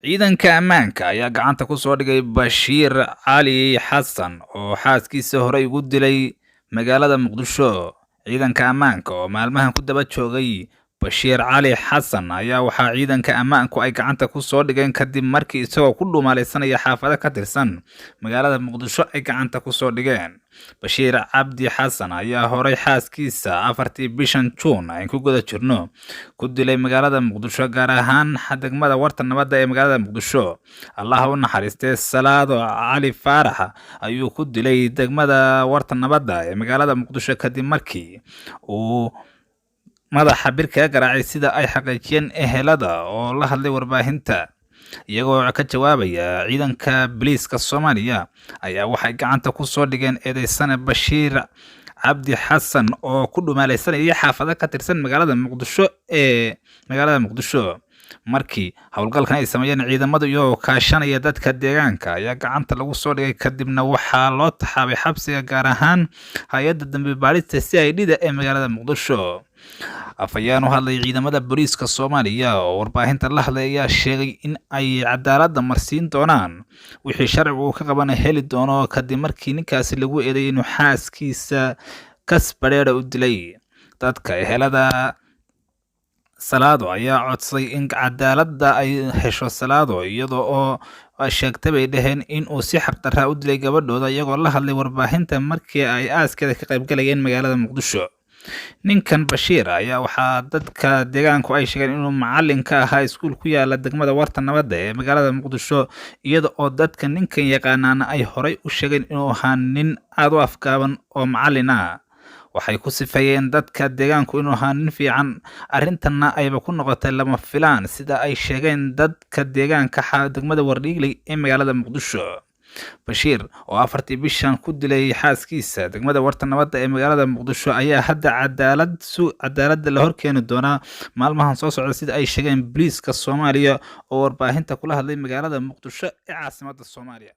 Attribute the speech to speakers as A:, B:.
A: Ciidanka ammaanka ayaa gacanta ku soo dhigay Bashiir Cali Xasan oo xaaskiisa horey ugu dilay magaalada Muqdisho. Ciidanka ammaanka oo maalmahan ku daba joogay Bashiir Cali Xasan ayaa waxaa ciidanka ammaanku ay gacanta ku soo dhigeen kadib markii isagoo ku dhuumaaleysanaya xaafado ka tirsan magaalada Muqdisho ay gacanta ku soo dhigeen. Bashiir Cabdi Xasan ayaa horey xaaskiisa 4-tii bishan Juun aan ku guda jirno ku dilay magaalada Muqdisho, gaar ahaan degmada Warta Nabadda ee magaalada Muqdisho. Allah u naxariistee, Salaado Cali Faarax ayuu ku dilay degmada Warta Nabadda ee magaalada Muqdisho kadib markii uu madaxa bir kaga garaacay, sida ay xaqiijiyeen ehelada oo la hadlay warbaahinta. Iyagoo ka jawaabaya, ciidanka booliiska Soomaaliya ayaa waxay gacanta ku soo dhigeen eedeysane Bashiir Cabdi Xasan oo ku dhumaaleysanayay xaafado ka tirsan magaalada Muqdisho ee magaalada Muqdisho. Markii howlgalkan ay sameeyeen ciidamadu iyagoo kaashanaya dadka deegaanka ayaa gacanta lagu soo dhigay, kadibna waxaa loo taxaabay xabsiga, gaar ahaan hay-adda dambi baadhista CID-da ee magaalada Muqdisho. Afhayeen u hadlay ciidamada booliiska Soomaaliya oo warbaahinta la hadlay ayaa sheegay in ay cadaaladda marsiin doonaan, wixii sharcigu uu ka qabana heli doono, kadib markii ninkaasi lagu eedeeyay inuu xaaskiisa kas badheedha u dilay. Dadka ehelada Salaado ayaa codsaday in cadaaladda ay hesho Salaado, iyadoo oo sheegtay, bay dhaheen, in uu si xaqdarra u dilay gabadhooda, iyagoo la hadlay warbaahinta markii ay aaskeeda ka qaybgalayeen magaalada Muqdisho. Ninkan Bashiir ayaa waxaa dadka deegaanku ay sheegeen inuu macalin ka ahaa iskuul ku yaala degmada Warta Nabadda ee magaalada Muqdisho, iyada oo dadka ninkan yaqaanaana ay horey u sheegeen inuu ahaa nin aada u afgaaban oo macalin ah. Waxay ku sifeeyeen dadka deegaanku inuu ahaa nin fiican, arrintanna ayba ku noqotay lama filaan, sida ay sheegeen dadka deegaanka degmada Wardhiigley ee magaalada Muqdisho. Bashiir oo 4-tii bishan ku dilay xaaskiisa degmada Warta Nabadda ee magaalada Muqdisho ayaa hadda cadaaladda la horkeeni doonaa maalmahan soo socda, sida ay sheegeen booliiska Soomaaliya oo warbaahinta kula hadlay magaalada Muqdisho ee caasimadda Soomaaliya.